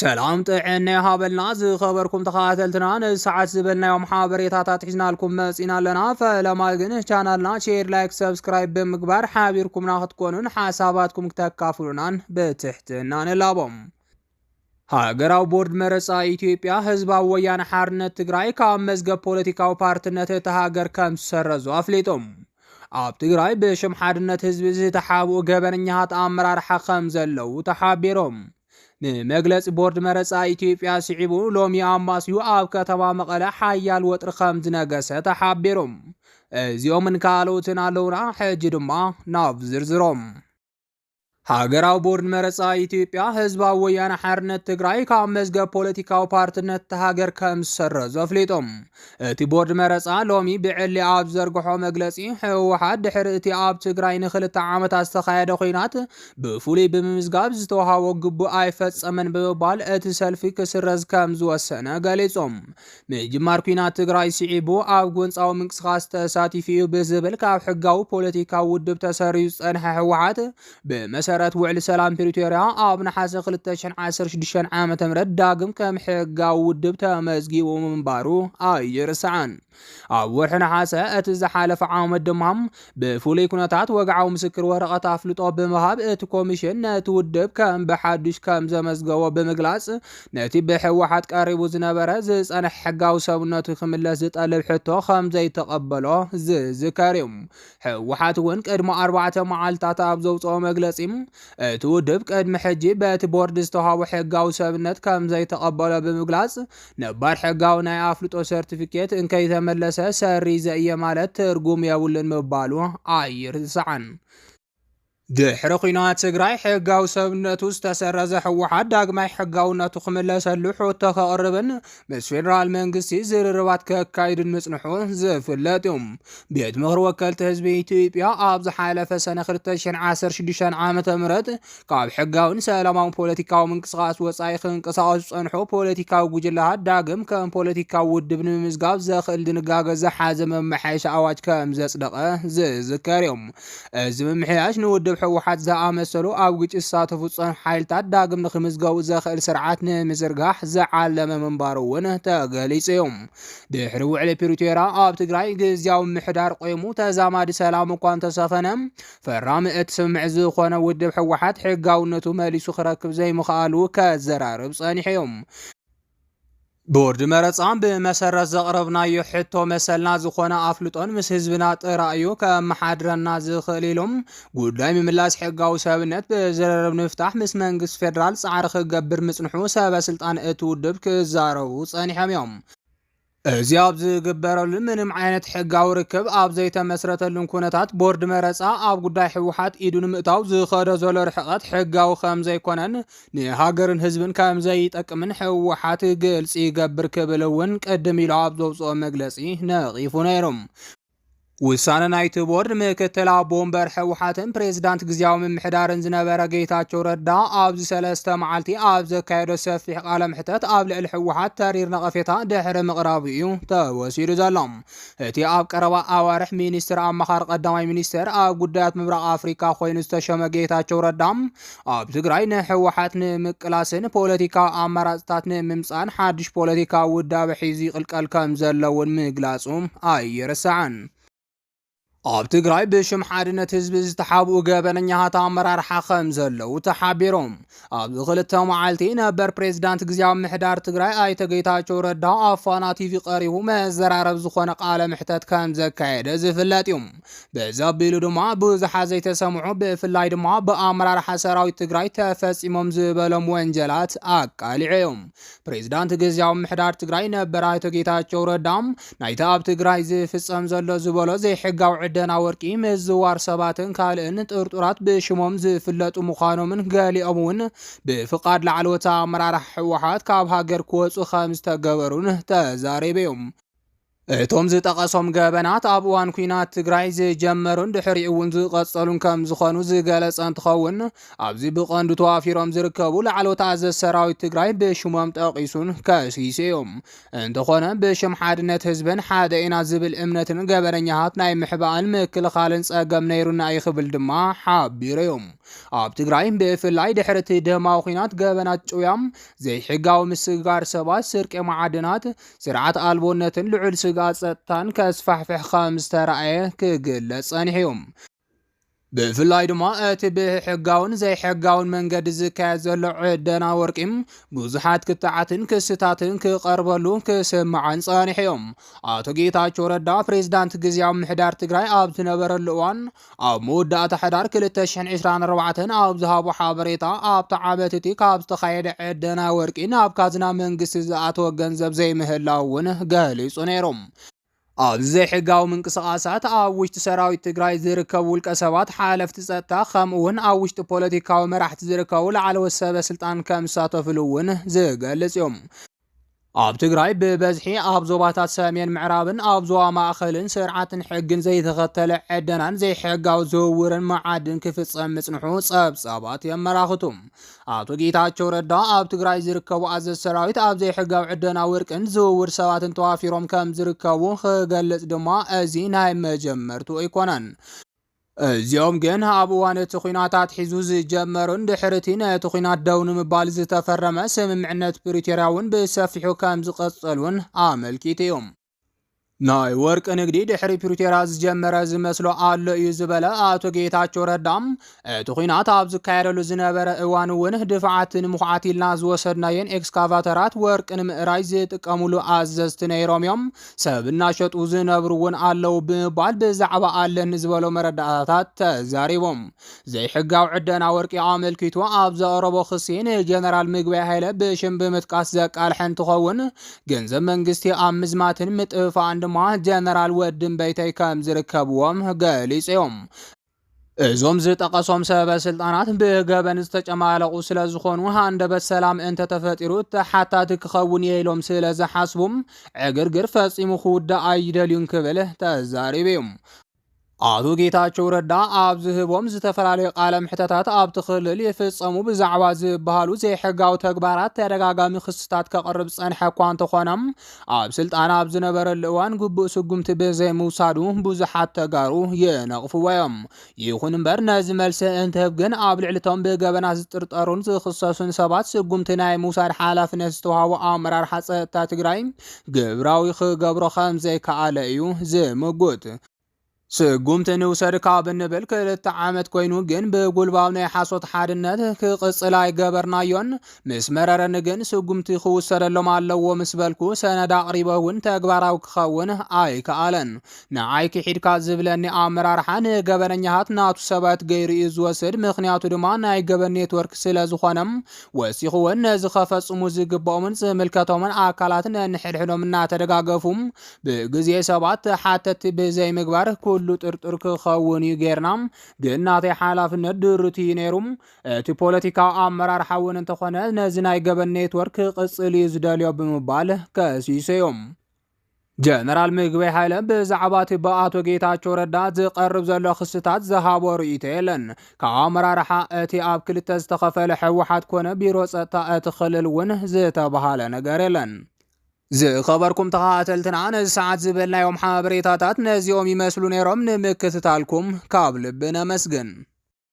ሰላም ጥዕና ይሃበልና ዝኸበርኩም ተኸታተልትና፣ ንሰዓት ዝበልናዮም ሓበሬታታት ሒዝናልኩም መጺና ኣለና። ፈለማ ግን ቻናልና ሼር፣ ላይክ፣ ሰብስክራይብ ብምግባር ሓቢርኩምና ክትኮኑን ሓሳባትኩም ክተካፍሉናን ብትሕትና ንላቦም። ሃገራዊ ቦርድ መረጻ ኢትዮጵያ ህዝባዊ ወያነ ሓርነት ትግራይ ካብ መዝገብ ፖለቲካዊ ፓርትነት እታ ሃገር ከም ዝሰረዞ ኣፍሊጡ። ኣብ ትግራይ ብሽም ሓድነት ህዝቢ ዝተሓብኡ ገበነኛታት ኣመራርሓ ከም ዘለዉ ተሓቢሮም። ንመግለጺ ቦርድ መረጻ ኢትዮጵያ ስዒቡ ሎሚ ኣማስዩ ኣብ ከተማ መቐለ ሓያል ወጥሪ ከም ዝነገሰ ተሓቢሮም። እዚኦምን ካልኦትን ኣለዉና። ሕጂ ድማ ናብ ዝርዝሮም። ሃገራዊ ቦርድ መረጻ ኢትዮጵያ ህዝባዊ ወያነ ሓርነት ትግራይ ካብ መዝገብ ፖለቲካዊ ፓርትነት እታ ሃገር ከም ዝሰረዞ ኣፍሊጦም። እቲ ቦርድ መረጻ ሎሚ ብዕሊ ኣብ ዘርግሖ መግለጺ፣ ህወሓት ድሕሪ እቲ ኣብ ትግራይ ንክልተ ዓመታት ዝተኻየደ ኹናት ብፍሉይ ብምምዝጋብ ዝተዋሃቦ ግቡእ ኣይፈጸመን ብምባል እቲ ሰልፊ ክስረዝ ከም ዝወሰነ ገሊጾም። ምጅማር ኲናት ትግራይ ስዒቡ ኣብ ጎንጻዊ ምንቅስቓስ ተሳቲፉ እዩ ብዝብል ካብ ሕጋዊ ፖለቲካዊ ውድብ ተሰሪዙ ዝጸንሐ ህወሓት፣ ብመሰረት ውዕሊ ሰላም ፕሪቶርያ ኣብ ነሓሰ ክልተ ሽሕን ዓሰርተ ሽዱሽተን ዓመተ ምህረት ዳግም ከም ሕጋዊ ውድብ ተመዝጊቡ ምንባሩ ኣይርሳዕን። ኣብ ወርሒ ነሓሰ እቲ ዝሓለፈ ዓመት ድማ ብፍሉይ ኩነታት ወግዓዊ ምስክር ወረቐት ኣፍልጦ ብምሃብ እቲ ኮሚሽን ነቲ ውድብ ከም ብሓዱሽ ከም ዘመዝገቦ ብምግላጽ፣ ነቲ ብህወሓት ቀሪቡ ዝነበረ ዝጸንሐ ሕጋዊ ሰብነቱ ክምለስ ዝጠልብ ሕቶ ከም ዘይተቐበሎ ዝዝከር እዩ። ህወሓት እውን ቅድሚ ኣርባዕተ መዓልታት ኣብ ዘውፅኦ መግለፂ፣ እቲ ውድብ ቅድሚ ሕጂ በቲ ቦርድ ዝተዋህቦ ሕጋዊ ሰብነት ከም ዘይተቐበሎ ብምግላፅ፣ ነባር ሕጋዊ ናይ ኣፍልጦ ሰርቲፊኬት እንከይተመለሰ ሰሪዘ እየ ማለት ትርጉም የብሉን ምባሉ ኣይርሳዕን። ድሕሪ ኲናት ትግራይ ሕጋዊ ሰብነቱ ዝተሰረዘ ህወሓት ዳግማይ ሕጋውነቱ ክምለሰሉ ሕቶ ከቕርብን ምስ ፌደራል መንግስቲ ዝርርባት ከካይድን ምጽንሑ ዝፍለጥ እዩ። ቤት ምኽሪ ወከልቲ ህዝቢ ኢትዮጵያ ኣብ ዝሓለፈ ሰነ ክልተ ሽሕን ዓሰርተ ሽዱሽተን ዓመተ ምህረት ካብ ሕጋውን ሰላማውን ፖለቲካዊ ምንቅስቓስ ወጻኢ ክንቀሳቐሱ ዝጸንሑ ፖለቲካዊ ጉጅለታት ዳግም ከም ፖለቲካዊ ውድብ ንምምዝጋብ ዘኽእል ድንጋገ ዝሓዘ መመሓየሻ ኣዋጅ ከም ዘጽደቐ ዝዝከር እዩ። እዚ ምምሕያሽ ንውድብ ህወሓት ዝኣመሰሉ ኣብ ግጭት ዝሳተፉ ዝጸንሑ ሓይልታት ዳግም ንክምዝገቡ ዘኽእል ስርዓት ንምዝርጋሕ ዝዓለመ ምንባሩ እውን ተገሊጹ እዩ። ድሕሪ ውዕሊ ፕሪቶርያ ኣብ ትግራይ ግዝያዊ ምሕዳር ቆይሙ ተዛማዲ ሰላም እኳ እንተሰፈነ፣ ፈራሚ እቲ ስምምዕ ዝኾነ ውድብ ህወሓት ሕጋውነቱ መሊሱ ክረክብ ዘይምኽኣሉ ከዘራርብ ጸኒሑ እዩ። ቦርድ መረጻ ብመሰረት ዘቕረብናዮ ሕቶ መሰልና ዝኾነ ኣፍልጦን ምስ ህዝብና ጥራይ እዩ ከመሓድረና ዝኽእል ኢሎም፣ ጉዳይ ምምላስ ሕጋዊ ሰብነት ብዝርርብ ንምፍታሕ ምስ መንግስቲ ፌደራል ጻዕሪ ክገብር ምጽንሑ ሰበ ስልጣን እቲ ውድብ ክዛረቡ ጸኒሖም እዮም። እዚ ኣብ ዝግበረሉ ምንም ዓይነት ሕጋዊ ርክብ ኣብ ዘይተመስረተሉን ኩነታት ቦርድ መረጻ ኣብ ጉዳይ ህወሓት ኢዱ ንምእታው ዝኸዶ ዘሎ ርሕቐት ሕጋዊ ከም ዘይኮነን ንሃገርን ህዝብን ከም ዘይጠቅምን ህወሓት ግልጺ ይገብር ክብል እውን ቅድም ኢሉ ኣብ ዘውፅኦ መግለፂ ነቒፉ ነይሩ። ውሳነ ናይቲ ቦርድ ምክትል ኣቦ ወንበር ህወሓትን ፕሬዝዳንት ግዝያዊ ምምሕዳርን ዝነበረ ጌታቸው ረዳ ኣብዚ ሰለስተ መዓልቲ ኣብ ዘካየዶ ሰፊሕ ቃለ ምሕተት ኣብ ልዕሊ ህወሓት ተሪር ነቐፌታ ድሕሪ ምቕራቡ እዩ ተወሲዱ ዘሎ። እቲ ኣብ ቀረባ ኣዋርሕ ሚኒስትር ኣማኻሪ ቀዳማይ ሚኒስትር ኣብ ጉዳያት ምብራቕ ኣፍሪካ ኮይኑ ዝተሸመ ጌታቸው ረዳ ኣብ ትግራይ ንህወሓት ንምቅላስን ፖለቲካዊ ኣማራፅታት ንምምፃእን ሓድሽ ፖለቲካዊ ውዳበ ሒዙ ይቕልቀል ከም ዘሎ እውን ምግላፁ ኣይርሳዕን። ኣብ ትግራይ ብሽም ሓድነት ህዝቢ ዝተሓብኡ ገበነኛታት ኣመራርሓ ከም ዘለዉ ተሓቢሮም። ኣብዚ ክልተ መዓልቲ ነበር ፕሬዝዳንት ግዝያዊ ምሕዳር ትግራይ ኣይተ ጌታቸው ረዳ ኣብ ፋና ቲቪ ቀሪቡ መዘራረብ ዝኾነ ቃለ ምሕተት ከም ዘካየደ ዝፍለጥ እዩ። በዚ ኣቢሉ ድማ ብዙሓት ዘይተሰምዑ ብፍላይ ድማ ብኣመራርሓ ሰራዊት ትግራይ ተፈጺሞም ዝበሎም ወንጀላት ኣቃሊዑ እዮም። ፕሬዝዳንት ግዝያዊ ምሕዳር ትግራይ ነበር ኣይተ ጌታቸው ረዳ ናይቲ ኣብ ትግራይ ዝፍጸም ዘሎ ዝበሎ ዘይሕጋዊ ዕደና ወርቂ፣ ምዝዋር ሰባትን ካልእን ጥርጡራት ብሽሞም ዝፍለጡ ምዃኖምን ገሊኦም እውን ብፍቓድ ላዕለዎት ኣመራርሓ ህወሓት ካብ ሃገር ክወፁ ከም ዝተገበሩን ተዛሪቡ እዩ። እቶም ዝጠቐሶም ገበናት ኣብ እዋን ኲናት ትግራይ ዝጀመሩን ድሕሪኡ እውን ዝቐጸሉን ከም ዝኾኑ ዝገለጸ እንትኸውን፣ ኣብዚ ብቐንዱ ተዋፊሮም ዝርከቡ ላዕለዎት ኣዘዝቲ ሰራዊት ትግራይ ብሽሞም ጠቒሱን ከሲሱ እዮም። እንተኾነ ብሽም ሓድነት ህዝብን ሓደ ኢና ዝብል እምነትን ገበነኛታት ናይ ምሕባእን ምክልኻልን ጸገም ነይሩና እዩ ክብል ድማ ሓቢሩ እዮም። ኣብ ትግራይ ብፍላይ ድሕሪ እቲ ደማዊ ኲናት ገበናት ጭውያም፣ ዘይሕጋዊ ምስግጋር ሰባት፣ ስርቂ መዓድናት፣ ስርዓት ኣልቦነትን ልዑል ስግኣት ጸጥታን ከስፋሕፍሕ ከም ዝተራእየ ክግለጽ ጸኒሑ እዩ። ብፍላይ ድማ እቲ ብሕጋውን ዘይሕጋውን መንገዲ ዝካየድ ዘሎ ዕደና ወርቂ ብዙሓት ክትዓትን ክስታትን ክቐርበሉ ክስምዓን ጸኒሑ እዮም። ኣቶ ጌታቸው ረዳ ፕሬዝዳንት ግዝያዊ ምሕዳር ትግራይ ኣብ ዝነበረሉ እዋን ኣብ መወዳእታ ሕዳር ክልተ ሽሕን ዕስራን ኣርባዕተን ኣብ ዝሃቦ ሓበሬታ፣ ኣብቲ ዓመት እቲ ካብ ዝተኻየደ ዕደና ወርቂ ናብ ካዝና መንግስቲ ዝኣተወ ገንዘብ ዘይምህላው እውን ገሊጹ ነይሩ። ኣብዚ ዘይሕጋዊ ምንቅስቓሳት ኣብ ውሽጢ ሰራዊት ትግራይ ዝርከቡ ውልቀ ሰባት፣ ሓለፍቲ ጸጥታ፣ ከምኡ እውን ኣብ ውሽጢ ፖለቲካዊ መራሕቲ ዝርከቡ ላዕለዎት ሰበ ስልጣን ከም ዝሳተፍሉ እውን ዝገልጽ እዮም። ኣብ ትግራይ ብበዝሒ ኣብ ዞባታት ሰሜን ምዕራብን ኣብ ዞባ ማእኸልን ስርዓትን ሕግን ዘይተኸተለ ዕደናን ዘይሕጋዊ ዝውውርን መዓድን ክፍጸም ምጽንሑ ጸብጻባት የመላኽቱ። ኣቶ ጌታቸው ረዳ ኣብ ትግራይ ዝርከቡ ኣዘዝ ሰራዊት ኣብ ዘይሕጋዊ ዕደና ወርቅን ዝውውር ሰባትን ተዋፊሮም ከም ዝርከቡ ክገልጽ ድማ እዚ ናይ መጀመርቱ ኣይኮነን። እዚኦም ግን ኣብ እዋን እቲ ኲናት ኣትሒዙ ዝጀመሩን ድሕሪ እቲ ነቲ ኲናት ደው ንምባል ዝተፈረመ ስምምዕነት ፕሪቶርያ እውን ብሰፊሑ ከም ዝቐጸሉን ኣመልኪቱ እዩ። ናይ ወርቂ ንግዲ ድሕሪ ፕሪቶርያ ዝጀመረ ዝመስሎ ኣሎ እዩ ዝበለ ኣቶ ጌታቸው ረዳ፣ እቲ ኲናት ኣብ ዝካየደሉ ዝነበረ እዋን እውን ድፋዓት ንምኹዓት ኢልና ዝወሰድናየን ኤክስካቫተራት ወርቂ ንምእራይ ዝጥቀሙሉ ኣዘዝቲ ነይሮም እዮም። ሰብ እናሸጡ ዝነብሩ እውን ኣለዉ ብምባል ብዛዕባ ኣለኒ ዝበሎ መረዳእታታት ተዛሪቦም። ዘይሕጋዊ ዕደና ወርቂ ኣመልኪቱ ኣብ ዘቕረቦ ክሲ ንጀነራል ምግበይ ሃይለ ብሽም ብምጥቃስ ዘቃልሐ እንትኸውን፣ ገንዘብ መንግስቲ ኣብ ምዝማትን ምጥፍፋእን ድማ ጀነራል ወዲ እምበይተይ ከም ዝርከብዎም ገሊጹ እዮም። እዞም ዝጠቐሶም ሰበ ስልጣናት ብገበን ዝተጨማለቑ ስለ ዝኾኑ፣ ሃንደበት ሰላም እንተተፈጢሩ ተሓታቲ ክኸውን እየ ኢሎም ስለ ዝሓስቡ፣ ዕግርግር ፈጺሙ ክውዳእ ኣይደልዩን ክብል ተዛሪቡ እዩ። ኣቶ ጌታቸው ረዳ ኣብ ዝህቦም ዝተፈላለዩ ቃለ መሕተታት፣ ኣብቲ ክልል ይፍጸሙ ብዛዕባ ዝበሃሉ ዘይሕጋዊ ተግባራት ተደጋጋሚ ክስታት ከቕርብ ዝጸንሐ እኳ እንተኾነ፣ ኣብ ስልጣን ኣብ ዝነበረሉ እዋን ግቡእ ስጉምቲ ብዘይምውሳዱ ብዙሓት ተጋሩ ይነቕፍዎ እዮም። ይኹን እምበር፣ ነዚ መልሲ እንትህብ ግን፣ ኣብ ልዕሊ እቶም ብገበናት ዝጥርጠሩን ዝኽሰሱን ሰባት ስጉምቲ ናይ ምውሳድ ሓላፍነት ዝተዋህቦ ኣመራርሓ ጸጥታ ትግራይ ግብራዊ ክገብሮ ከም ዘይከኣለ እዩ ዝምጉት። ስጉምቲ ንውሰድ ካብ እንብል ክልተ ዓመት ኮይኑ፣ ግን ብጉልባብ ናይ ሓሶት ሓድነት ክቕጽል ኣይገበርናዮን። ምስ መረረኒ ግን ስጉምቲ ክውሰደሎም ኣለዎ ምስ በልኩ፣ ሰነድ ኣቕሪበ እውን ተግባራዊ ክኸውን ኣይከኣለን። ንዓይ ክሒድካ ዝብለኒ ኣመራርሓ ንገበነኛታት ናቱ ሰባት ገይሩ እዩ ዝወስድ። ምኽንያቱ ድማ ናይ ገበን ኔትወርክ ስለ ዝኾነ፣ ወሲኹ እውን ነዚ ከፈጽሙ ዝግብኦምን ዝምልከቶምን ኣካላት ነንሕድሕዶም እናተደጋገፉ ብግዜ ሰባት ተሓተቲ ብዘይምግባር ኩሉ ጥርጡር ክኸውን እዩ ጌርና። ግን ናተይ ሓላፍነት ድሩት እዩ ነይሩ። እቲ ፖለቲካዊ ኣመራርሓ እውን እንተኾነ ነዚ ናይ ገበን ኔትወርክ ክቕጽል እዩ ዝደልዮ ብምባል ከሲሱ እዩ። ጀነራል ምግበይ ሃይለ ብዛዕባ እቲ ብኣቶ ጌታቸው ረዳ ዝቐርብ ዘሎ ክስታት ዝሃቦ ርእይቶ የለን። ካብ ኣመራርሓ እቲ ኣብ ክልተ ዝተኸፈለ ህወሓት ኮነ ቢሮ ጸጥታ እቲ ክልል እውን ዝተባሃለ ነገር የለን። ዝኸበርኩም ተኸታተልትና፣ ነዚ ሰዓት ዝበልናዮም ሓበሬታታት ነዚኦም ይመስሉ ነይሮም። ንምክትታልኩም ካብ ልቢ ነመስግን።